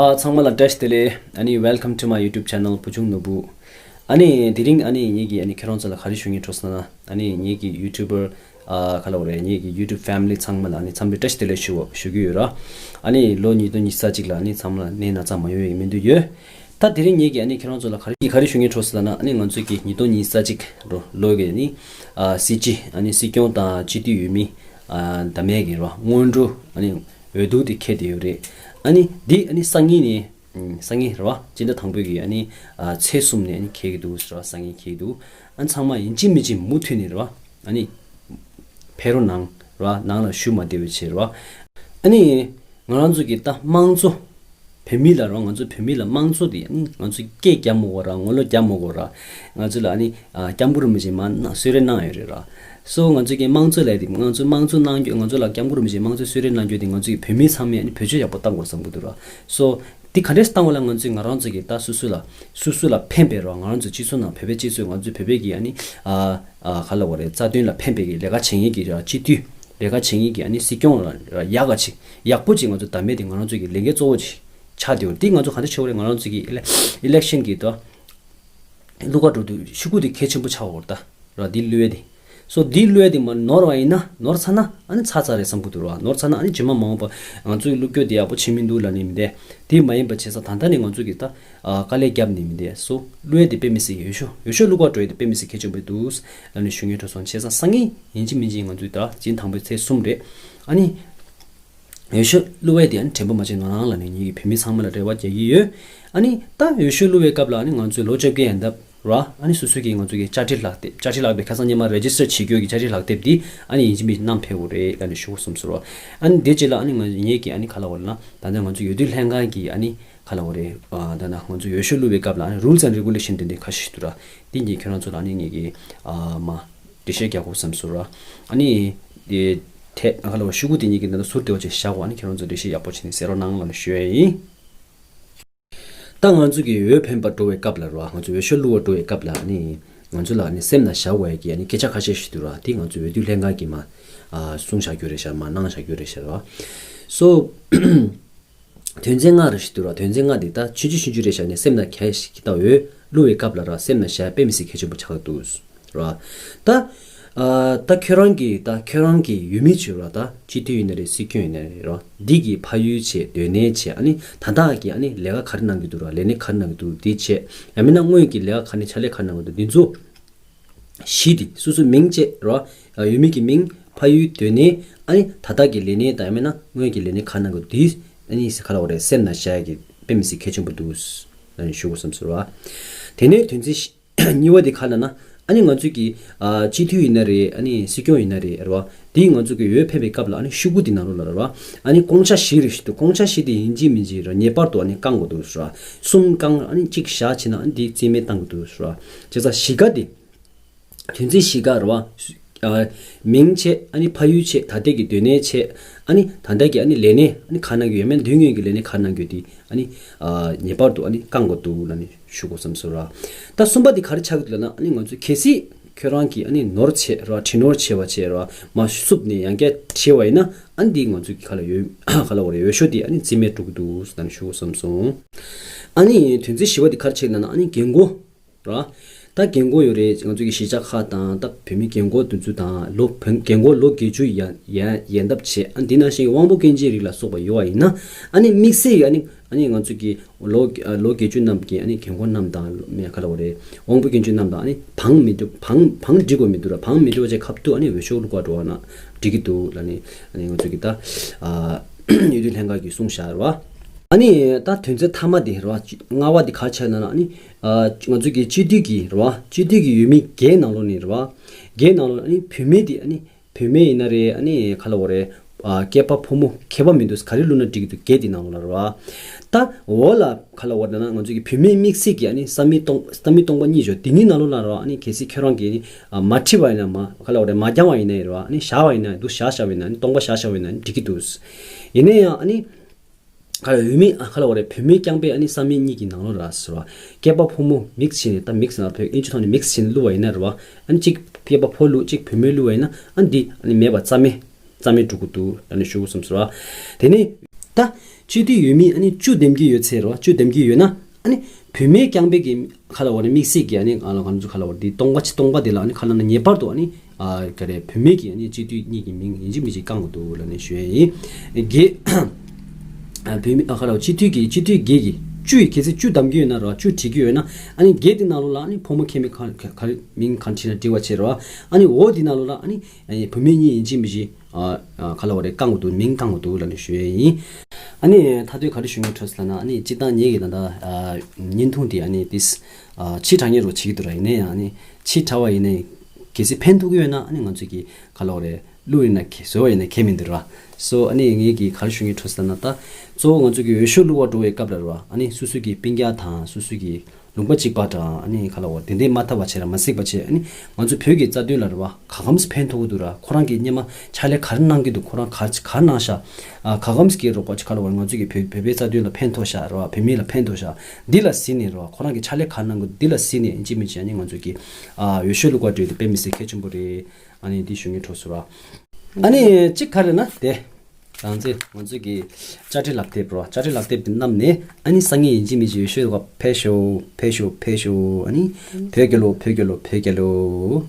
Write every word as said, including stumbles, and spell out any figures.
ཨ། ཚང་མ་ལ་བཀྲ་ཤིས་བདེ་ལེགས། ཨ་ནི་welcome to my YouTube channel བུ་ཆུང་ནོར་བུ། ཨ་ནི་དེ་རིང་ཨ་ནི་ངེད་ཀྱིས་ཨ་ནི་ཁྱེད་རང་ཚོ་ལ་ག་རེ་ཞུ་སྙིང་བྲོ་སོང་ན། ཨ་ནི་ངེད་ཀྱི་YouTuber ཨ་ག་ལབ་དགོས་རེད། ངེད་ཀྱི་YouTube family ཚང་མ་ལ་ཨ་ནི་འཚམས་འདྲི་བཀྲ་ཤིས་བདེ་ལེགས་ཞུ་ཞུ་གི་ཡོད་ར། ཨ་ནི་ལོ་ཉིས་སྟོང་ཉི་ཤུ་རྩ་གཅིག་ལ་ཨ་ནི་ཚང་མ་ལ་ནད་ན་ཚ་མ་ཡོང་བའི་སྨོན་འདུན་ཡོད། ད་དེ་རིང་ངེད་ཀྱིས་ཨ་ནི་ཁྱེད་རང་ཚོ་ལ་ག་རེ་ག་རེ་ཞུ་སྙིང་བྲོ་སོང་ལབ་ན། ཨ་ནི་ང་ཚོ་གི་ཉིས་སྟོང་ཉི་ཤུ་རྩ་གཅིག་ལོ་ལོ་གི་ཨ་ནི་ཨ་སྲིད་སྤྱི་ཨ་ནི་སྲིད་སྐྱོང་དང་སྤྱི་འཐུས་འོས་མི་ཨ་བདམས་ཡས་ཀྱི་ར་སྔོན་འགྲོ་ཨ་ནི་འོས་བསྡུ་དེ་འཁེལ་བསྡད་ཡོད་རེད། ཨ་ནི་འདི་ཨ་ནི་སང་ཉིན་ནས་ཨ་སང་ཉིན་རེད་བ། སྤྱི་ཟླ་དང་པོའི་གི་ཨ་ནི་ཨ་ཚེས་གསུམ་ནས་ཨ་ནི་འཁེལ་གྱི་འདུག་ཟེར་བ། སང་ཉིན་འཁེལ་གྱི་འདུག་ཨ་ནི་ཚང་མ་ཡིན་གཅིག་མིན་གཅིག་མུ་མཐུད་ནས་རེད་བ། ཨ་ནི་ཕེབས་རོགས་གནང་རེད་བ། ནང་ལ་བཞུགས་མ་བསྡད་པའི་ཕྱིར་རེད་བ། ཨ་ནི་ང་རང་ཚོ་གི་ད་དམངས་གཙོ་བོད་མི་ལ་རེད་བ། ང་ཚོ་བོད་མི་ལ་དམངས་གཙོ་དེ་ཨ་ནི་ང་ཚོ་སྐད་རྒྱབ་མ་དགོས་ར། ངོ་ལོག་རྒྱབ་མ་དགོས་ར། ང་ཚོ་ལ་ཨ་ནི་ཨ་སྐྱབས་མགོན་རིན་པོ་ཆེ་མར་གནང་གསོལ་རས་གནང་ཡོད་རེད་ར། སོ་ང་ཚོ་གི་དམངས་གཙོ་ལས་དེ་ང་ཚོ་དམངས་གཙོ་གནང་རྒྱུ། ང་ཚོ་ལ་སྐྱབས་མགོན་རིན་པོ་ཆེ་དམངས་གཙོ་གསོལ་རས་གནང་རྒྱུ་དེ་ང་ཚོ་གི་བོད་མི་ཚང་མས་ཨ་ནི་བེད་སྤྱོད་ཡག་པོ་བཏང་དགོས་བསམ་གྱི་འདུག་ར། སོ་འདི་ག་འདྲས་བཏང་བ་ལ། ང་ཚོས་ང་རང་ཚོ་གི་ད་སོ་སོ་ལ་སོ་སོ་ལ་ཕན་པའི་རོགས། ང་རང་ཚོ་སྤྱི་ཚོགས་ནང་བོད་པའི་སྤྱི་ཚོགས། ང་ཚོ་བོད་པའི་གི་ཨ་ནི་ཨ་ཨ་ག་ལབ་དགོས་རེད། རྩ་དོན་ལ་ཕན་པའི་གི་ལས་ཀ་བྱེད་མཁན་གྱི་ར་སྤྱི་འཐུས་ལས་ཀ་བྱེད་མཁན་གྱི་ཨ་ནི་སྲིད་སྐྱོང་ལ་ར་ཡག་ག་ཅིག་ཡག་པོ་ཅིག་ང་ཚོ་བདམས་པ་དེ་ང་རང་ཚོ་གི་ལས་འགན་གཙོ་བོ་ཅིག་ཆགས་བསྡད་ཡོད་རེད། འདི་ང་ཚོ་ག་འདྲས་བྱེད་དགོས་རེད། ང་རང་ཚོ་གི་ཨི་ལེ་ཨི་ལེག་ཤན་གི་ད་བླུག་ག་འགྲོ་དུས་ཤོག་གུ་དེ་གལ་ཆེན་པོ་ཆགས་ཡོད་རེད་ད། ར་འདི་བླུག་ཡས་དེ། སོ་འདི་བླུག་ཡས་དེ་མར་ནོར་བ་ཡིན་ན། ནོར་ཚར་ན་ཨ་ནི་ཚར་ཚར་རེད་བསམ་གྱི་འདུག་ར། ནོར་ཚར་ན་ཨ་ནི་རྗེས་མ་མ་འོངས་པ་ང་ཚོའི་བློ་འགྱོད་དེ་ཡག་པོ་བྱེད་མི་འདུག་ལབ་ནི་མི་འདུག་དེ་མ་ཡིན་པ་བྱས་ཙང་ད་ལྟ་ནས་ང་ཚོ་གི་ད་ཨ་དཀའ་ལས་རྒྱབ་ནི་མི་འདུག་སོ་བླུག་ཡས་དེ་དཔེ་མི་སྲིད་ཀྱི། འོས་ཤོག་འོས་ཤོག་བླུག་ག་འགྲོ་ཡས་དེ་དཔེ་མི་སྲིད་གལ་ཆེན་པོ་འདུག་ལབ་ནི་ཞུ་སྙིང་བྲོ་སོང་། བྱས་ཙང་སང་ཉིན་ཡིན་གཅིག་མིན་གཅིག་ང་ཚོའི་ད་སྤྱི་ཟླ་དང་པོའི་ཚེས་གསུམ་རེད། ཨ་ནི་འོས་ཤོག་བླུག་ཡས་དེ་ཨ་ནི་དྲན་པ་མ་བརྗེད་གནང་རོགས་གནང་ལབ་ནས་ངེད་ཀྱི་བོད་མི་ཚང་མ་ལ་རེ་བ་རྒྱག་གི་ཡོད། ཨ་ནི་ད་འོས་ཤོག་བླུག་པའི་སྐབས་ལ་ཨ་ནི་ང་ཚོའི་ལོ་བཅོ་བརྒྱད་ཡན་འདབ་ར། ཨ་ནི་སོ་སོ་གི་ང་ཚོ་གི་དཔྱ་ཁྲལ་ལག་དེབ། དཔྱ་ཁྲལ་ལག་དེབ་ཁ་སང་ཉི་མ་རེ་ཇི་སི་ཊར་བྱེད་རྒྱུ་གི་དཔྱ་ཁྲལ་ལག་དེབ་འདི་ཨ་ནི་ཡིན་གཅིག་མིན་གཅིག་བསྣམས་ཕེབས་དགོས་རེད་ལབ་ནས་ཞུ་དགོས་བསམ་སོང་ར། ཨ་ནི་དེ་རྗེས་ལ་ཨ་ནི་ང་ངེད་ཀྱི་ཨ་ནི་ག་ལབ་དགོས་ལབ་ན། ད་ལྟ་ང་ཚོ་འོས་བསྡུ་ལྷན་ཁང་གི་ཨ་ནི་ག་ལབ་དགོས་རེད། ཨ་ད་ནང་ང་ཚོ་འོས་ཤོག་བླུག་པའི་སྐབས་ལ་ཨ་ནི་རུལ་སི་ཨེན་ཌི་རེ་གུ་ལེ་ཤན་དེ་འདྲ་ཁ་ཤས་ཤིག་འདུག་ར། འདི་ངས་ཁྱེད་རང་ཚོ་ལ་ཨ་ནི་ངེད་ཀྱི་ཨ་མ་འགྲེལ་བཤད་རྒྱག་དགོས་བསམ་སོང་ར། ཨ་ནི་དེ་ཐད་ཨ་ག་ལབ་དགོས། ཤོག་གུ་དེ་ངེད་ཀྱི་ད་ལྟ་ཟུར་དེ་བ་ཅིག་བཞག་གོ། ཨ་ནི་ཁྱེད་རང་ཚོ་འགྲེལ་བཤད་ཡག་པོ་བྱས་ནས་གསན་རོགས་གནང་ལབ་ནས་ཞུ་ཡས་ཡིན། ད་ང་ཚོ་གི་འོས་འཕེན་པར་འགྲོ་བའི་སྐབས་ལ་རེད་བ། ང་ཚོ་འོས་ཤོག་བླུག་པར་འགྲོ་བའི་སྐབས་ལ་ནི་ང་ཚོ་ལ་ནི་སེམས་ལ་བཞག་དགོས་ཀྱི་ཨ་ནི་སྐད་ཆ་ཁ་ཤས་ཤིག་འདུག་ར། དེ་ང་ཚོ་འོས་བསྡུ་ལྷན་ཁང་གིས་མར་ཨ་གསུངས་བཞག་རྒྱུ་རེད་ཤག་མར་གནང་བཞག་རྒྱུ་རེད་ཤག་ར། སོ་དོན་ཚན་ལྔ་རེ་ཞིག་འདུག་ར། དོན་ཚན་ལྔ་དེ་ད་ཆུང་ཆུང་ཆུང་ཆུང་རེད་ཤག་ནས་སེམས་ལ་གལ་ཞིག་ད་འོས་བླུག་པའི་སྐབས་ལ་ར་སེམས་ལ་བཞག་དཔེ་མི་སྲིད་གལ་ཆེན་པོ་ཆགས་འདུག་ར། ད་ཨ་ད་ཁྱོད་རང་གི་ད་ཁྱོད་རང་གི་འོས་མི་བྱས་ར། ད་སྤྱི་འཐུས་ཡིན་ན་རེད། སྲིད་སྐྱོང་ཡིན་ན་རེད་ར། འདི་གི་ཕ་ཡུལ་བྱས། སྡོད་གནས་བྱས། ཨ་ནི་ད་ལྟ་གི་ཨ་ནི་ལས་ཀ་ག་རེ་གནང་གི་འདུག་ར། ལས་གནས་ག་རེ་གནང་གི་འདུག་འདི་བྱས། ཡང་མིན་ན་སྔོན་གྱི་ལས་ཀ་ག་རེ་ཕྱག་ལས་ག་རེ་གནང་གི་འདུག་འདི་ཚོ་གཞི་དེ་སོ་སོའི་མིང་བཅས་ར། འོས་མི་གི་མིང་། ཕ་ཡུལ། སྡོད་གནས། ཨ་ནི་ད་ལྟ་གི་ལས་གནས་དང་ཡང་མིན་ན་སྔོན་གྱི་ལས་གནས་ག་རེ་གནང་གི་འདུག་འདི་ཨ་ནི་ག་ལབ་དགོས་རེད། སེམས་ལ་བཞག་ཡས་ཀྱི་དཔེ་མི་སྲིད་གལ་ཆེན་པོ་འདུག་ཨ་ནི་ཞུ་དགོས་བསམ་སོང་ར། དེ་ནས་དོན་ཚན་གཉིས་པ་དེ་ག་ལབ་ན། ཨ་ནི་ང་ཚོས་ཀྱི་ཨ་སྤྱི་འཐུས་ཡིན་ན་རེད། ཨ་ནི་སྲིད་སྐྱོང་ཡིན་ན་རེད་རེད་བ། དེ་ང་ཚོ་གི་འོས་འཕེན་པའི་སྐབས་ལ་ཨ་ནི་ཤོག་གུ་དེ་ནང་ལོགས་ལ་རེད་བ། ཨ་ནི་ཀོང་ཆ་བཞི་རེ་ཞིག་འདུག་ཀོང་ཆ་བཞི་དེ་ཡིན་གཅིག་མིན་གཅིག་རེད་བ། ངེས་པར་དུ་ཨ་ནི་བཀང་དགོས་འདུག་ཟེར་བ། གསུམ་བཀང་། ཨ་ནི་གཅིག་བཞག་བྱས་ན་ཨ་ནི་དེ་རྩིས་མེད་བཏང་དགོས་འདུག་ཟེར་བ། བྱས་ཙང་བཞི་ཀ་དེ། དོན་ཚན་བཞི་ཀ་རེད་བ། ཨ་མིང་བྱས། ཨ་ནི་ཕ་ཡུལ་བྱས། ད་ལྟའི་གི་སྡོད་གནས་བྱས། ཨ་ནི་ད་ལྟ་གི་ཨ་ནི་ལས་གནས་ཨ་ནི་ག་རེ་གནང་གི་ཡོད་མེད། དུས་སྔོན་གྱི་ལས་གནས་ག་རེ་གནང་གི་ཡོད་དེ། ཨ་ནི་ཨ་ངེས་པར་དུ་ཨ་ནི་བཀང་དགོས་འདུག་ལབ་ནས་ཞུ་དགོས་བསམ་སོང་ར། ད་གསུམ་པ་དེ་ག་རེ་ཆགས་ཀྱི་འདུག་ལབ་ན། ཨ་ནི་ང་ཚོས་གལ་སྲིད་ཁྱོད་རང་གིས་ཨ་ནི་ནོར་བྱས་ར། བྲིས་ནོར་བྱས་པ་བྱས་ར། མར་བསུབས་ནས་ཡང་བསྐྱར་བྲིས་པ་ཡིན་ན། ཨ་ནི་འདི་ང་ཚོས་ག་ལབ་དགོས། ག་ལབ་དགོས་རེད། འོས་ཤོག་དེ་ཨ་ནི་རྩིས་མེད་འགྲོ་གི་འདུག་ལབ་ནས་ཞུ་དགོས་བསམ་སོང་། ཨ་ནི་དོན་ཚན་བཞི་པ་དེ་ག་རེ་ཆགས་ཀྱི་འདུག་ལབ་ན། ཨ་ནི་རྒན་གོག་ར། ད་རྒན་གོག་ཡོད་རེད། ང་ཚོ་གི་གཞིས་ཆགས་ཁག་དང་ད་བོད་མི་རྒན་གོག་དེ་ཚོ་དང་ལོ་བོད་རྒན་གོག་ལོ་བརྒྱད་ཅུ་ཡན་ཡན་ཡན་འདབ་བྱས། ཨ་འདི་ནང་བཞིན་གྱི་དབང་པོ་སྐྱོན་ཅན་རིགས་ལ་སོགས་པ་ཡོད་པ་ཡིན་ན། ཨ་ནི་དམིགས་བསལ་གྱི་ཨ་ནི་ཨ་ནི་ང་ཚོ་གི་ལོ་ལོ་བརྒྱད་ཅུ་རྣམས་ཀྱི་ཨ་ནི་རྒན་གོག་རྣམས་དང་། མི་ག་ལབ་དགོས་རེད། དབང་པོ་སྐྱོན་ཅན་རྣམས་དང་ཨ་ནི་བང་མི་འགྲིག་བང་བང་འགྲིག་དགོས་མི་འདུག་ར། བང་མི་འགྲིག་པ་བྱས་སྐབས་དུས་ཨ་ནི་འོས་ཤོག་བླུག་ག་འགྲོ་བ་ན་འགྲིག་གི་འདུག་ལབ་ནས་ཨ་ནི་ང་ཚོ་གི་ད་ཨ་འོས་བསྡུ་ལྷན་ཁང་གིས་གསུངས་བཞག་རེད་བ། ཨ་ནི་ད་དོན་ཚན་མཐའ་མ་དེ་རེད་བ། ལྔ་པ་དེ་ག་རེ་ཆགས་ན་ལབ་ན། ཨ་ནི་ཨ་ང་ཚོ་གི་སྤྱི་འཐུས་ཀྱི་རེད་བ། སྤྱི་འཐུས་ཀྱི་འོས་མི་བརྒྱད་ནང་ལོགས་ནས་རེད་བ། བརྒྱད་ནང་ལོགས་ཨ་ནི་བུད་མེད་དེ། ཨ་ནི་བུད་མེད་ཡིན་ན་རེད། ཨ་ནི་ག་ལབ་དགོས་རེད། ཨ་སྐྱེས་པ་ཕོ་མོ་ཁྱད་པར་མི་འདུག་ག་རེ་བླུགས་ན་འགྲིག་གི་འདུག་བརྒྱད་དེ་ནང་ལོགས་ལ་རེད་བ། ད་འོ་ལ་ག་ལབ་དགོས་རེད་ན། ང་ཚོ་གི་བུད་མེད་དམིགས་བསལ་གྱི་ཨ་ནི་ས་མིག་སྟོང་ས་མིག་སྟོང་པ་གཉིས་ཤོག་དེ་གཉིས་ནང་ལོགས་ལ་རེད་བ། ཨ་ནི་གལ་སྲིད་ཁྱོད་རང་གིས་ཨ་ནི་ཨ་མ་བྲིས་པ་ཡིན་ན། མ་ག་ལབ་དགོས་རེད། མ་བརྐྱངས་པ་ཡིན་ན་རེད་བ། ཨ་ནི་བཞག་པ་ཡིན་ན། འདུག་བཞག་བཞག་པ་ཡིན་ན། ཨ་ནི་སྟོང་པ་བཞག་བཞག་པ་ཡིན་ན་ཨ་ནི་འགྲིག་གི་འདུག་ཡིན་ན་ཡང་ཨ་ནི་ག་ལབ་འོས་མི་ཨ་ག་ལབ་དགོས་རེད། བུད་མེད་རྐྱང་པའི་ཨ་ནི་ས་མིག་གཉིས་ཀྱི་ནང་ལོགས་ལ་ཟེར་བ། སྐྱེས་པ་ཕོ་མོ་མིག་སི་བྱས་ནས། ད་མིག་སི་ཟེར་ན་བོད་དབྱིན་ཇི་ཐོག་ནས་མིག་སི་བྱས་ནས་བླུགས་པ་ཡིན་ན་རེད་བ། ཨ་ནི་གཅིག་སྐྱེས་པ་ཕོ་བླུགས། གཅིག་བུད་མེད་བླུགས་པ་ཡིན་ན། ཨ་ནི་འདི་ཨ་ནི་མེད་པ་རྩ་མེད་རྩ་མེད་འགྲོ་གི་འདུག་ཨ་ནི་ཞུ་དགོས་བསམ་སོང་ར། དེ་ནས་ ད་སྤྱི་འཐུས་ཡོད་མི་ཨ་ནི་བཅུ་འདེམས་ཀྱི་ཡོད་ཚད་རེད་བ། བཅུ་འདེམས་ཀྱི་ཡོད་ན་ཨ་ནི་བུད་མེད་རྐྱང་པའི་གི་ཁ་ལ་བ་རེད། དམིགས་བསལ་གྱི་ཨ་ནི་ང་ལ་ང་ཚོ་ཁ་ལ་བ་རེད། འདི་སྟོང་པ་ཆ་སྟོང་པ་དེ་ལ་ཨ་ནི་ཁ་ལ་ན་ངེས་པར་དུ་ཨ་ནི་ཨ་ག་རེ་བུད་མེད་ཀྱི་ཨ་ནི་སྤྱི་འཐུས་གཉིས་ཀྱི་མིང་ཡིན་གཅིག་མིན་གཅིག་བསྐང་དགོས་འདུག་ལབ་ནས་ཞུ་ཡས་ཡིན། བརྒྱད། ཨ་བུད་མེད་ཨ་ཁ་ལ་བ་སྤྱི་འཐུས་ཀྱི་སྤྱི་འཐུས་བརྒྱད་ཀྱི་བཅུ་ཡི་གལ་སྲིད་བཅུ་འདེམས་ཀྱི་ཡོད་ན་རེད་བ། བཅུ་བྲིས་ཀྱི་ཡོད་ན་ཨ་ནི་བརྒྱད་དེ་ནང་ལོགས་ལ་ཨ་ནི་ཕོ་མོ་ཁྱད་མེད་ག་ག་རེ་མིང་གང་བྲིས་ན་འགྲིག་པ་བྱས་རེད་བ། ཨ་ནི་འོ་དེ་ནང་ལོགས་ལ་ཨ་ནི་ཨ་ནི་བུད་མེད་གཉིས་ཡིན་གཅིག་མིན་གཅིག་ཨ་ཨ་ག་ལ་བ་རེད། བསྐང་དགོས་འདུག་མིང་བསྐང་དགོས་འདུག་ལབ་ནས་ཞུ་ཡས་ཡིན། ཨ་ནི་མཐའ་དོན་ག་རེ་ཞུ་སྙིང་འདོད་སོང་ལབ་ན་ཨ་ནི་སྤྱིར་བཏང་ངེད་ཀྱི་ད་ལྟ་ཨ་བརྙན་ཐུང་འདི་ཨ་ནི་ཏིས་ཨ་ཕྱི་དྲགས་ཉེ་རུ་བྱེད་ཀྱི་འདུག་ར། ཡིན་ན་ཡང་ཨ་ནི་ཕྱི་དྲགས་པ་ཡིན་ནའི་གལ་སྲིད་ཕན་ཐོགས་ཀྱི་ཡོད་ན་ཨ་ནི་ང་ཚོས་ཀྱི་ག་ལ་བ་རེད། བླུགས་ཡིན་ན་ཁེ་བཟོ་བ་ཡིན་ན་ཁེ་མི་འདུག་ར། སོ་ཨ་ནི་ངེད་ཀྱི་ག་རེ་ཞུ་སྙིང་འདོད་སོང་ལབ་ན་ད་གཙོ་བོ་ང་ཚོ་གི་འོས་ཤོག་བླུགས་པར་འགྲོ་བའི་སྐབས་ལ་རེད་བ། ཨ་ནི་སོ་སོ་གི་སྤུན་ཀྱག་དང་སོ་སོ་གི་ལུང་པ་གཅིག་པ་དང་ཨ་ནི་ག་ལ་བ་དེ་འདྲའི་མ་ཐབས་པ་བྱས་ར་མ་སྲིད་པ་བྱས། ཨ་ནི་ང་ཚོ་བོད་ཀྱི་རྩ་དོན་ལ་རེད་བ། ག་གམ་ཕན་ཐོགས་ཀྱི་འདུག་ར། ཁོ་རང་གི་སྔོན་མ་ཕྱག་ལས་ག་རེ་གནང་གི་འདུག་ཁོ་རང་ག་ག་རེ་གནང་ཤག་ཨ་ག་གམ་གྱི་རོགས་པ་ག་ལ་བ་ང་ཚོ་གི་བོད་བོད་པའི་རྩ་དོན་ལ་ཕན་ཐོགས་ཤག་རེད་བ། བོད་མི་ལ་ཕན་ཐོགས་ཤག་འདི་ལ་གཟིགས་ནས་རེད་བ། ཁོ་རང་གི་ཕྱག་ལས་ག་རེ་གནང་གི་འདི་ལ་གཟིགས་ནས་ཡིན་གཅིག་མིན་གཅིག་ཨ་ནི་ང་ཚོ་གི་ཨ་འོས་ཤོག་བླུགས་པར་འགྲོ་ཡ་དེ་དཔེ་མི་སྲིད་གལ་ཆེན་པོ་རེད། ཨ་ནི་འདི་ཞུ་སྙིང་འདོད་སོང་ར། ཨ་ནི་གཅིག་ག་རེ་ན་དེ། རང་ཚེ་ང་ཚོ་གི་དཔྱ་ཁྲལ་ལག་དེབ་རོ། དཔྱ་ཁྲལ་ལག་དེབ་དེ་བསྣམས་ནས་ཨ་ནི་སང་ཉིན་ཡིན་གཅིག་མིན་གཅིག་འོས་ཤོག་ལ་ཕེབས་ཤོག་ཕེབས་ཤོག་ཕེབས་ཤོག་ཨ་ནི་བོད་རྒྱལ་ལོ། བོད་རྒྱལ་ལོ། བོད་རྒྱལ་ལོ།